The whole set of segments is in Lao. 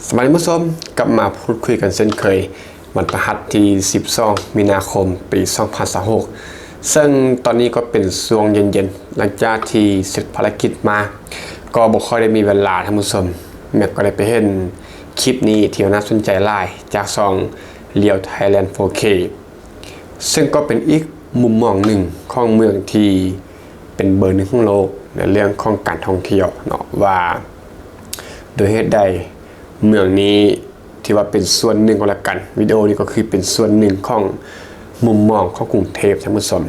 ສະບາຍດີທ່ານຜູ້ຊົມ, ກັບມາພູດຄຸຍກັນເຊັ່ນເຄີຍ ວັນພະຫັດທີສິບສອງ ມີນາຄົມ ປີສອງພັນຊາວຫົກ ເຊິ່ງຕອນນີ້ກໍເປັນຊ່ວງເຢັນໆ ຫຼັງຈາກທີ່ເສັດພາລະກິດມາ ກໍບໍ່ຄ່ອຍໄດ້ມີເວລາທ່ານຜູ້ຊົມ. ແມັກກໍໄດ້ໄປເຫັນຄລິບນີ້ທີ່ວ່າໜ້າສົນໃຈຫຼາຍ ຈາກຊ່ອງ Real Thailand ໂຟເຄ ເຊິ່ງກໍເປັນອີກມຸມມອງໜຶ່ງຂອງເມືອງທີ່ເປັນເບີໜຶ່ງຂອງໂລກໃນເລື່ອງຂອງການທ່ອງທ່ຽວເນາະ ວ່າໂດຍເຫດໃດເມືອງນີ້ ຖືວ່າເປັນສ່ວນໜຶ່ງກໍແລ້ວກັນ. ວິດີໂອນີ້ກໍຄືເປັນສ່ວນໜຶ່ງຂອງມຸມມອງຂອງກຸງເທບທ່ານຜູ້ຊົມ,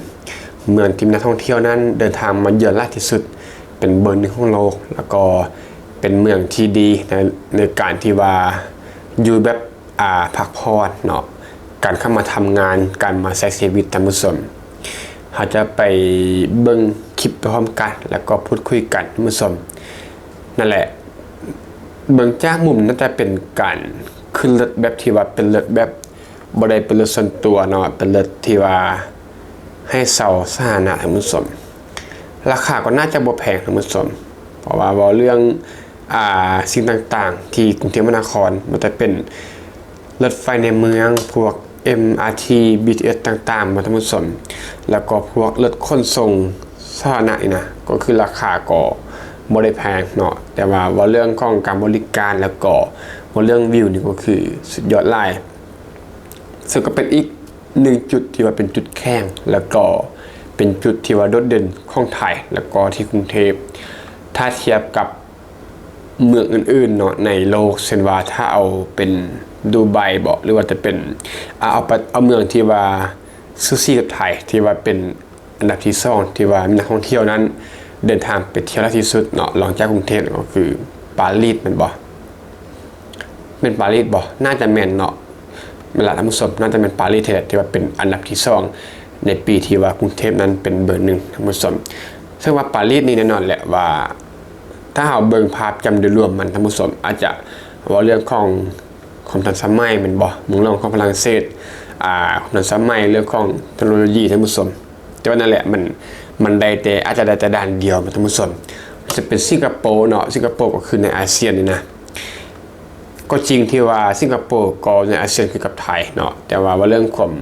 ເມືອງທີ່ມີນັກທ່ອງທ່ຽວນັ້ນເດີນທາງມາເຢືອນຫຼາຍທີ່ສຸດ, ເປັນເບີໜຶ່ງຂອງໂລກ ແລ້ວກໍເປັນເມືອງທີ່ດີໃນ ໃນການທີ່ວ່າຢູ່ແບບ ອ່າ ພັກຜ່ອນເນາະ, ການເຂົ້າມາທຳງານ, ການມາໃຊ້ຊີວິດທ່ານຜູ້ຊົມ. ເຮົາຈະໄປເບິ່ງຄລິບໄປພ້ອມກັນ ແລ້ວກໍພູດຄຸຍກັນທ່ານຜູ້ຊົມ. ນັ້ນແຫຼະ ເບິ່ງຈາກມຸມໜ້າຈະເປັນການຂຶ້ນລົດແບບທີ່ວ່າເປັນລົດແບບ ບໍ່ໄດ້ເປັນລົດສ່ວນຕົວເນາະ, ເປັນລົດທີ່ວ່າໃຫ້ເຊົ່າສາທາລະນະທ່ານຜູ້ຊົມ. ລາຄາກໍໜ້າຈະບໍ່ແພງທ່ານຜູ້ຊົມ, ເພາະວ່າເວົ້າເລື່ອງ ອ່າ ສິ່ງຕ່າງໆທີ່ກຸງເທບມະຫານະຄອນ ບໍ່ວ່າຈະເປັນລົດໄຟໃນເມືອງ ພວກ ເອັມອາທີ ບີທີເອສ ຕ່າງໆ ທ່ານຜູ້ຊົມ, ແລ້ວກໍພວກລົດຂົນສົ່ງສາທາລະນະນີ້ນະ ກໍຄືລາຄາກໍບໍ່ໄດ້ແພງເນາະ, ແຕ່ວ່າເວົ້າເລື່ອງຂອງການບໍລິການ ແລ້ວກໍເວົ້າເລື່ອງວິວນີ້ກໍຄືສຸດຍອດຫຼາຍ. ເຊິ່ງກໍເປັນອີກໜຶ່ງຈຸດທີ່ວ່າເປັນຈຸດແຂງ ແລ້ວກໍເປັນຈຸດທີ່ວ່າໂດດເດັ່ນຂອງໄທ ແລ້ວກໍທີ່ກຸງເທບ ຖ້າທຽບກັບເມືອງອື່ນໆເນາະໃນໂລກ, ເຊັ່ນວ່າຖ້າເອົາເປັນດູໄບບໍ ຫຼືວ່າຈະເປັນ ອາ ເອົາປະ ເອົາເມືອງທີ່ວ່າສູສີກັບໄທ ທີ່ວ່າເປັນ ອັນດັບທີສອງ ທີ່ວ່າມີນັກທ່ອງທ່ຽວນັ້ນເດີນທາງໄປທ່ຽວຫຼາຍທີ່ສຸດເນາະ ລອງຈາກກຸງເທບ ກໍຄືປາຣີສ ແມ່ນບໍ່? ແມ່ນປາຣີສບໍ່? ໜ້າຈະແມ່ນເນາະ ເວລາທ່ານຜູ້ຊົມ ໜ້າຈະແມ່ນປາຣີສແທ້ ທີ່ວ່າເປັນອັນດັບທີສອງ ໃນປີທີ່ວ່າກຸງເທບນັ້ນເປັນເບີໜຶ່ງ ທ່ານຜູ້ຊົມ. ເຊິ່ງວ່າປາຣີສນີ້ແນ່ນອນແຫຼະວ່າ ຖ້າເຮົາເບິ່ງພາບຈຳໂດຍລວມມັນ ທ່ານຜູ້ຊົມ ອາດຈະເວົ້າເລື່ອງຂອງ ຄວາມທັນສະໄໝແມ່ນບໍ່? ເມືອງຫຼວງຂອງຝຣັ່ງເສດ ອ່າ ຄວາມທັນສະໄໝເລື່ອງຂອງເທັກໂນໂລຢີ ທ່ານຜູ້ຊົມ. ແຕ່ວ່ານັ້ນແຫຼະ ມັນ ມັນໄດ້ແຕ່ ອາດຈະໄດ້ແຕ່ດ້ານດຽວ ທ່ານຜູ້ຊົມ. ຈະເປັນສິງກະໂປເນາະ, ສິງກະໂປກໍຄືໃນອາຊຽນນີ້ນະ ກໍຈິງທີ່ວ່າສິງກະໂປກໍໃນອາຊຽນຄືກັບໄທເນາະ, ແຕ່ວ່າ ວ່າເລື່ອງຄວາມ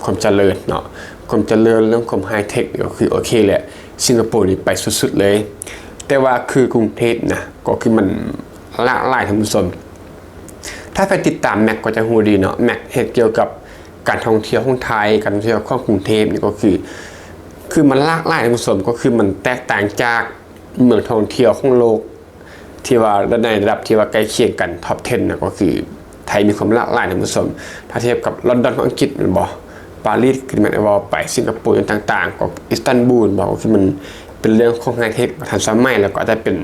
ຄວາມຈະເລີນເນາະ, ຄວາມຈະເລີນເລື່ອງຄວາມໄຮເທັກນີ້ກໍຄືໂອເຄແຫຼະ, ສິງກະໂປນີ້ໄປສຸດໆເລີຍ. ແຕ່ວ່າຄືກຸງເທບນະ ກໍຄືມັນຫຼາກຫຼາຍທ່ານຜູ້ຊົມ. ຖ້າໃຜຕິດຕາມແມັກກໍຈະຮູ້ດີເນາະ, ແມັກເຮັດກ່ຽວກັບການທ່ອງທ່ຽວຂອງໄທ, ການທ່ອງທ່ຽວຂອງກຸງເທບນີ້ກໍຄື ຄືມັນຫຼາກຫຼາຍທ່ານຜູ້ຊົມ, ກໍຄືມັນແຕກຕ່າງຈາກເມືອງທ່ອງທ່ຽວຂອງໂລກ ທີ່ວ່າໃນລະດັບທີ່ວ່າໃກ້ຄຽງກັນ ທັອບເທັນນະ ກໍຄືໄທມີຄວາມຫຼາກຫຼາຍທ່ານຜູ້ຊົມ. ຖ້າທຽບກັບລອນດອນຂອງອັງກິດແມ່ນບໍ່? ປາຣີສ ຄືແມ່ນເວົ້າໄປ, ສິງກະໂປ ຫຍັງຕ່າງໆ ກໍ ອິດສະຕັນບູນ ບໍ່ ກໍຄືມັນເປັນເລື່ອງຂອງໄຮເທັກ ທັນສະໄໝ ແລ້ວກໍອາດຈະເປັນ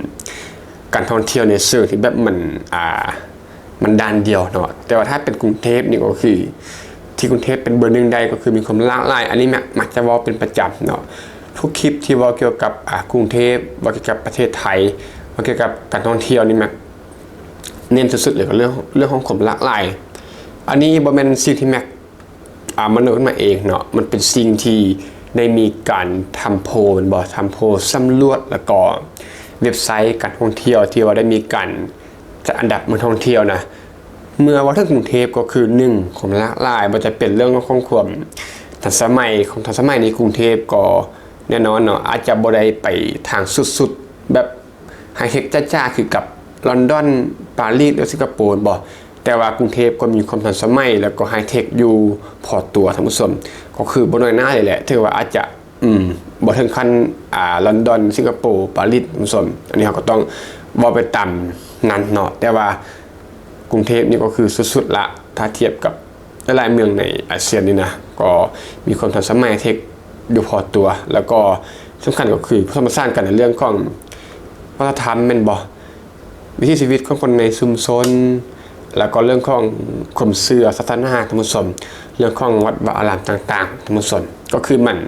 ການທ່ອງທ່ຽວໃນເຊີງທີ່ແບບມັນ ອ່າ ມັນດ້ານດຽວເນາະ. ແຕ່ວ່າຖ້າເປັນກຸງເທບນີ້ກໍຄື ທີ່ກຸງເທບເປັນເບີໜຶ່ງໄດ້ ກໍຄືມີຄວາມຫຼາກຫຼາຍ. ອັນນີ້ແມັກ ມັກຈະເວົ້າເປັນປະຈຳເນາະ, ທຸກຄລິບທີ່ເວົ້າກ່ຽວກັບ ອ່າ ກຸງເທບ, ເວົ້າກ່ຽວກັບປະເທດໄທ, ເວົ້າກ່ຽວກັບການທ່ອງທ່ຽວນີ້ ແມັກເນັ້ນສຸດໆເລີຍ ກໍເລື່ອງ ເລື່ອງຂອງຄວາມຫຼາກຫຼາຍ. ອັນນີ້ບໍ່ແມ່ນສິ່ງທີ່ແມັກ ອ່າ ມະໂນຂຶ້ນມາເອງເນາະ, ມັນເປັນສິ່ງທີ່ໄດ້ມີການທຳໂພແມ່ນບໍ່? ທຳໂພສຳຫຼວດ ແລ້ວກໍເວັບໄຊການທ່ອງທ່ຽວທີ່ວ່າໄດ້ມີການ ຈັດອັນດັບເມືອງທ່ອງທ່ຽວນະ. ເມື່ອເວົ້າເຖິງກຸງເທບກໍຄື ໜຶ່ງ ຄວາມຫຼາກຫຼາຍ, ບໍ່ວ່າຈະເປັນເລື່ອງຂອງຄວາມທັນສະໄໝ, ຄວາມທັນສະໄໝໃນກຸງເທບກໍແນ່ນອນເນາະ, ອາດຈະບໍ່ໄດ້ໄປທາງສຸດໆ ແບບໄຮເທັກຈ໋າໆ ຄືກັບລອນດອນ, ປາຣີສ ຫຼື ສິງກະໂປ ບໍ່, ແຕ່ວ່າກຸງເທບກໍມີຄວາມທັນສະໄໝ ແລ້ວກໍໄຮເທັກຢູ່ພໍຕົວທ່ານຜູ້ຊົມ, ກໍຄືບໍ່ນ້ອຍໜ້າເລີຍແຫຼະ, ຖືວ່າອາດຈະ ອືມ ບໍ່ເຖິງຂັ້ນ ອ່າ ລອນດອນ, ສິງກະໂປ, ປາຣີສ ທ່ານຜູ້ຊົມ. ອັນນີ້ເຮົາກໍຕ້ອງເວົ້າໄປຕາມນັ້ນເນາະ, ແຕ່ວ່າກຸງເທບນີ້ກໍຄືສຸດໆລະ ຖ້າທຽບກັບຫຼາຍໆເມືອງໃນອາຊຽນນີ້ນະ ກໍມີຄວາມທັນສະໄໝເທັກຢູ່ພໍຕົວ, ແລ້ວກໍສຳຄັນກໍຄືຜະສົມປະສານກັນໃນເລື່ອງຂອງວັດທະນະທຳແມ່ນບໍ່? ວິຖີຊີວິດຂອງຄົນໃນຊຸມຊົນ ແລ້ວກໍເລື່ອງຂອງຄວາມເຊື່ອສາສະໜາທ່ານຜູ້ຊົມ, ເລື່ອງຂອງວັດວາອາຣາມຕ່າງໆທ່ານຜູ້ຊົມ, ກໍຄືມັນ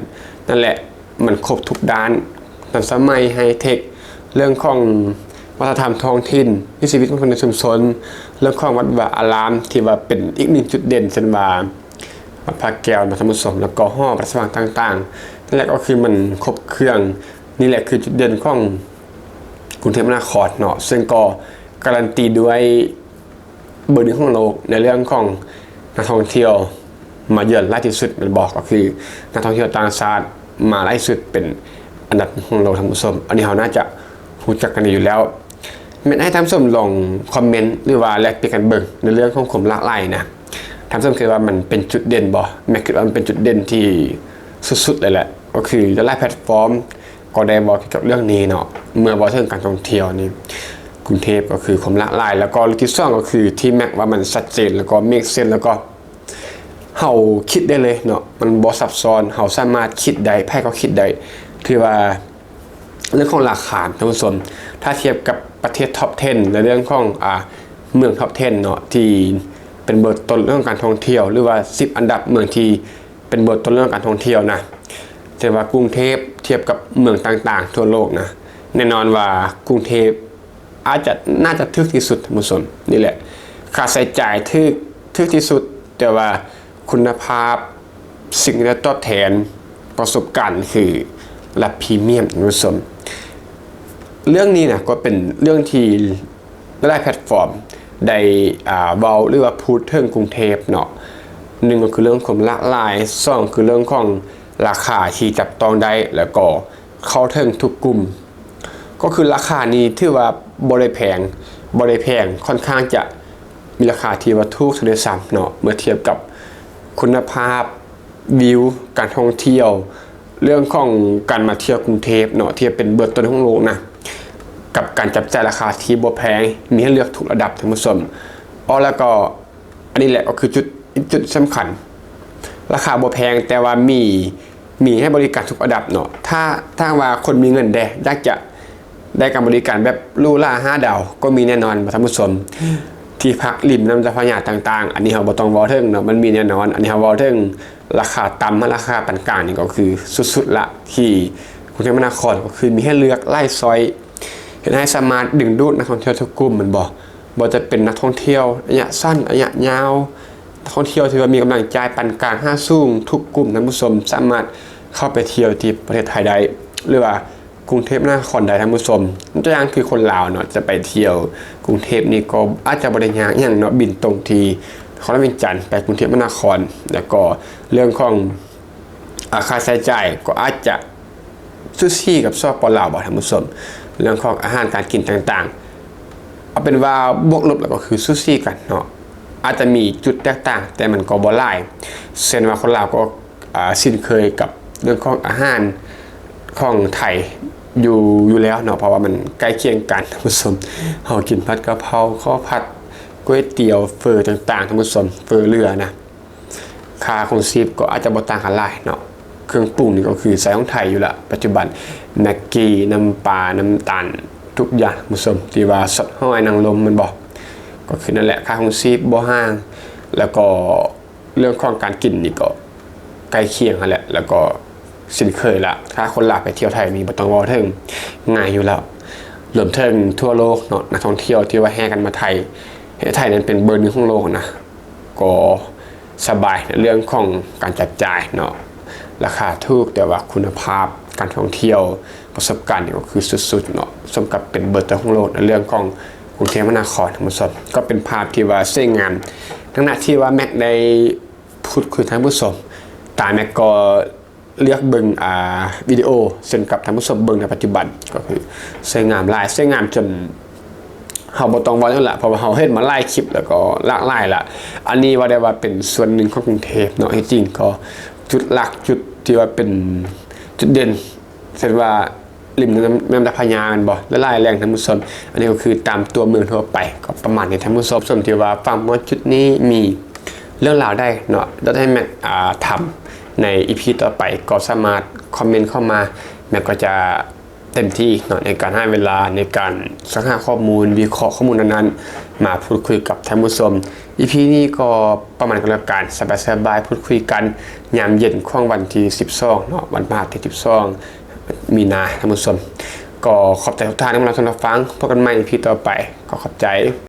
ນັ້ນແຫຼະ ມັນຄົບທຸກດ້ານ, ທັນສະໄໝ, ໄຮເທັກ, ເລື່ອງຂອງວັດທະນະທຳທ້ອງຖິ່ນ, ວິຖີຊີວິດຂອງຄົນໃນຊຸມຊົນ, ເລື່ອງຂອງວັດວາອາຣາມທີ່ວ່າເປັນອີກໜຶ່ງຈຸດເດັ່ນ ເຊັ່ນວ່າ ວັດພະແກ້ວນະທ່ານຜູ້ຊົມ, ແລ້ວກໍຫໍພະລາຊະວັງຕ່າງໆ, ນັ້ນແຫຼະ ກໍຄືມັນຄົບເຄື່ອງ. ນີ້ແຫຼະຄືຈຸດເດັ່ນຂອງກຸງເທບມະຫານະຄອນເນາະ, ເຊິ່ງກໍກາຣັນຕີດ້ວຍ ເບີໜຶ່ງຂອງໂລກໃນເລື່ອງຂອງນັກທ່ອງທ່ຽວມາເຢືອນຫຼາຍທີ່ສຸດແມ່ນບໍ່? ກໍຄືນັກທ່ອງທ່ຽວຕ່າງຊາດມາຫຼາຍທີ່ສຸດ ເປັນອັນດັບໜຶ່ງຂອງໂລກ ທ່ານຜູ້ຊົມ. ອັນນີ້ເຮົາໜ້າຈະຮູ້ຈັກກັນດີຢູ່ແລ້ວ. ແມ່ນໃຫ້ທ່ານຜູ້ຊົມລອງຄອມເມັນ ຫຼືວ່າແລກປ່ຽນກັນເບິ່ງໃນເລື່ອງຂອງຄວາມຫຼາກຫຼາຍນະ. ທ່ານຜູ້ຊົມຄິດວ່າມັນເປັນຈຸດເດັ່ນບໍ່? ແມັກຄິດວ່າມັນເປັນຈຸດເດັ່ນທີ່ສຸດໆເລີຍແຫຼະ. ກໍຄືຫຼາຍໆແພລດຟອມກໍໄດ້ເວົ້າກ່ຽວກັບເລື່ອງນີ້ເນາະ. ເມື່ອເວົ້າເຖິງການທ່ອງທ່ຽວນີ້ ກຸງເທບກໍຄືຄວາມຫຼາກຫຼາຍ, ແລ້ວກໍເລື່ອງທີສອງກໍຄືທີ່ແມັກວ່າມັນຊັດເຈນ ແລ້ວກໍເມກເຊນ ແລ້ວກໍເຮົາຄິດໄດ້ເລີຍເນາະ. ມັນບໍ່ຊັບຊ້ອນ, ເຮົາສາມາດຄິດໄດ້, ໃຜກໍຄິດໄດ້. ຖືວ່າເລື່ອງຂອງລາຄາ ທ່ານຜູ້ຊົມ, ຖ້າທຽບກັບປະເທດທັອບເທັນ ໃນເລື່ອງຂອງ ອາ ເມືອງທັອບເທັນເນາະ ທີ່ເປັນເບີຕົ້ນເລື່ອງການທ່ອງທ່ຽວ ຫຼືວ່າສິບອັນດັບເມືອງທີ່ ເປັນເບີຕົ້ນເລື່ອງການທ່ອງທ່ຽວນະ, ແຕ່ວ່າກຸງເທບທຽບກັບເມືອງຕ່າງໆທົ່ວໂລກນະ, ແນ່ນອນວ່າກຸງເທບອາດຈະ ໜ້າຈະຖືກທີ່ສຸດ ທ່ານຜູ້ຊົມ. ນີ້ແຫຼະ ຄ່າໃຊ້ຈ່າຍຖືກ ຖືກທີ່ສຸດ, ແຕ່ວ່າຄຸນນະພາບ ສິ່ງທີ່ໄດ້ຕອບແທນ ປະສົບການຄືລະພຣີມຽມ ທ່ານຜູ້ຊົມ. ເລື່ອງນີ້ນະ ກໍເປັນເລື່ອງທີ່ ຫຼາຍໆແພລດຟອມໄດ້ ອາ ເວົ້າ ຫຼືວ່າພູດເຖິງກຸງເທບເນາະ. ໜຶ່ງກໍຄືເລື່ອງຄວາມຫຼາກຫຼາຍ, ສອງຄືເລື່ອງຂອງລາຄາທີ່ຈັບຕ້ອງໄດ້ ແລ້ວກໍເຂົ້າເຖິງທຸກກຸ່ມ. ກໍຄືລາຄານີ້ຖືວ່າບໍ່ໄດ້ແພງ, ບໍ່ໄດ້ແພງ, ຄ່ອນຂ້າງຈະມີລາຄາທີ່ວ່າຖືກຊະດ້ວຍຊ້ຳເນາະ ເມື່ອທຽບກັບຄຸນນະພາບ ວິວ ການທ່ອງທ່ຽວ, ເລື່ອງຂອງການມາທ່ຽວກຸງເທບເນາະ ທີ່ເປັນເບີຕົ້ນຂອງໂລກນະ, ກັບການຈັບຈ່າຍລາຄາທີ່ບໍ່ແພງ, ມີໃຫ້ເລືອກທຸກລະດັບ ທ່ານຜູ້ຊົມ. ອໍ ແລ້ວກໍອັນນີ້ແຫຼະກໍຄືຈຸດ ຈຸດສຳຄັນ, ລາຄາບໍ່ແພງ ແຕ່ວ່າມີ ມີໃຫ້ບໍລິການທຸກລະດັບເນາະ. ຖ້າ ຖ້າຫາກວ່າຄົນມີເງິນແດ່ ຢາກຈະ ໄດ້ການບໍລິການແບບຫຼູຫຼາຫ້າດາວກໍມີແນ່ນອນ ທ່ານຜູ້ຊົມ, ທີ່ພັກລິມນ້ຳເຈົ້າພະຍາຕ່າງໆ. ອັນນີ້ເຮົາບໍ່ຕ້ອງເວົ້າເຖິງເນາະ, ມັນມີແນ່ນອນ. ອັນນີ້ເຮົາເວົ້າເຖິງລາຄາຕ່ຳ ແລະ ລາຄາປານກາງນີ້ ກໍຄືສຸດໆລະ ທີ່ກຸງເທບມະຫານະຄອນ ກໍຄືມີໃຫ້ເລືອກຫຼາຍຊ້ອຍ, ເຮັດໃຫ້ສາມາດດຶງດູດນັກທ່ອງທ່ຽວທຸກກຸ່ມ ແມ່ນບໍ່? ບໍ່ວ່າຈະເປັນນັກທ່ອງທ່ຽວໄລຍະສັ້ນ, ໄລຍະຍາວ, ນັກທ່ອງທ່ຽວທີ່ວ່າມີກຳລັງຈ່າຍປານກາງຫາສູງ ທຸກກຸ່ມ ທ່ານຜູ້ຊົມສາມາດເຂົ້າໄປທ່ຽວທີ່ປະເທດໄທໄດ້ ຫຼືວ່າ ກຸງເທບມະຫານະຄອນໄດ້ ທ່ານຜູ້ຊົມ. ຕົວຢ່າງຄືຄົນລາວເນາະ ຈະໄປທ່ຽວກຸງເທບນີ້ກໍອາດຈະບໍ່ໄດ້ຍາກຫຍັງເນາະ, ບິນຕົງທີ່ນະຄອນຫຼວງວຽງຈັນໄປກຸງເທບມະຫານະຄອນ, ແລ້ວກໍເລື່ອງຂອງ ອາ ຄ່າໃຊ້ຈ່າຍກໍອາດຈະສູສີກັບ ສປ ລາວບໍ່ ທ່ານຜູ້ຊົມ? ເລື່ອງຂອງອາຫານການກິນຕ່າງໆ ເອົາເປັນວ່າບວກລົບແລ້ວກໍຄືສູສີກັນເນາະ, ອາດຈະມີຈຸດແຕກຕ່າງ ແຕ່ມັນກໍບໍ່ຫຼາຍ. ເຊັ່ນວ່າຄົນລາວກໍ ອາ ຊິນເຄີຍກັບເລື່ອງຂອງອາຫານຂອງໄທຢູ່ ຢູ່ແລ້ວເນາະ, ເພາະວ່າມັນໃກ້ຄຽງກັນ ທ່ານຜູ້ຊົມ. ເຮົາກິນຜັດກະເພົາ, ເຂົ້າຜັດ, ກ໋ວຍຕຽວ, ເຝີຕ່າງໆ ທ່ານຜູ້ຊົມ, ເຝີເຫຼືອນະ. ຄ່າຄອງຊີບກໍອາດຈະບໍ່ຕ່າງກັນຫຼາຍເນາະ, ເຄື່ອງປຸງນີ້ກໍຄືໃຊ້ຂອງໄທຢູ່ລະ ປັດຈຸບັນ, ແມັກກີ, ນ້ຳປາ, ນ້ຳຕານ, ທຸກຢ່າງ ທ່ານຜູ້ຊົມ, ທີ່ວ່າຊອດຫອຍນາງລົມ ແມ່ນບໍ່? ກໍຄືນັ້ນແຫຼະ, ຄ່າຄອງຊີບບໍ່ຫ່າງ, ແລ້ວກໍ ເລື່ອງຂອງການກິນນີ້ກໍໃກ້ຄຽງຫັ້ນແຫຼະ ແລ້ວກໍຊິນເຄີຍລະ. ຖ້າຄົນລາວໄປທ່ຽວໄທນີ້ບໍ່ຕ້ອງເວົ້າເຖິງ, ງ່າຍຢູ່ແລ້ວ. ລວມເຖິງທົ່ວໂລກເນາະ, ນັກທ່ອງທ່ຽວທີ່ວ່າແຫ່ກັນມາໄທ, ເຮັດໃຫ້ໄທນັ້ນເປັນເບີໜຶ່ງຂອງໂລກນະ, ກໍສະບາຍໃນເລື່ອງຂອງການຈັບຈ່າຍເນາະ, ລາຄາຖືກ ແຕ່ວ່າຄຸນນະພາບການທ່ອງທ່ຽວ ປະສົບການນີ້ກໍຄືສຸດໆເນາະ, ສົມກັບເປັນເບີຕົ້ນຂອງໂລກໃນເລື່ອງຂອງກຸງເທບມະຫານະຄອນ ທ່ານຜູ້ຊົມ. ກໍເປັນພາບທີ່ວ່າສວຍງາມ, ໃນຂະນະທີ່ວ່າແມັກໄດ້ ພູດຄຸຍທ່ານຜູ້ຊົມ, ຕາແມັກກໍເລືອກເບິ່ງ ອາ ວິດີໂອເຊັ່ນກັບທ່ານຜູ້ຊົມເບິ່ງໃນປັດຈຸບັນ, ກໍຄືສວຍງາມຫຼາຍ, ສວຍງາມຈົນເຮົາບໍ່ຕ້ອງເວົ້າຫຍັງລະ, ເພາະວ່າເຮົາເຫັນມາຫຼາຍຄລິບ ແລ້ວກໍຫຼາກຫຼາຍລະ. ອັນນີ້ເວົ້າໄດ້ວ່າເປັນສ່ວນໜຶ່ງຂອງກຸງເທບເນາະ, ທີ່ຈິງກໍຈຸດຫຼັກ, ຈຸດທີ່ວ່າເປັນຈຸດເດັ່ນ, ເຊັ່ນວ່າ ລິມນ້ຳ ແມ່ນ້ຳເຈົ້າພະຍາແມ່ນບໍ່? ຫຼາຍໆແຫຼ່ງທ່ານຜູ້ຊົມ. ອັນນີ້ກໍຄືຕາມຕົວເມືອງທົ່ວໄປ ກໍປະມານນີ້ທ່ານຜູ້ຊົມ. ສົມທີ່ວ່າຟັງວ່າຈຸດນີ້ມີເລື່ອງລາວໃດເນາະ ຢາກໃຫ້ແມັກ ອາ ທຳໃນອີພີຕໍ່ໄປ ກໍສາມາດຄອມເມັນເຂົ້າມາ, ແມັກກໍຈະເຕັມທີ່ເນາະ ໃນການໃຫ້ເວລາໃນການສັກຫາຂໍ້ມູນ, ວິເຄາະຂໍ້ມູນນັ້ນໆ ມາພູດຄຸຍກັບທ່ານຜູ້ຊົມ. ອີພີນີ້ກໍປະມານນີ້ກໍແລ້ວກັນ, ສະບາຍໆ ພູດຄຸຍກັນຍາມເຢັນຂອງວັນທີສິບສອງເນາະ, ວັນພະຫັດທີສິບສອງ ມີນາ ທ່ານຜູ້ຊົມ. ກໍຂອບໃຈທຸກທ່ານທີ່ມາຮັບຊົມຮັບຟັງ. ພົບກັນໃໝ່ ອີພີຕໍ່ໄປ. ກໍຂອບໃຈ.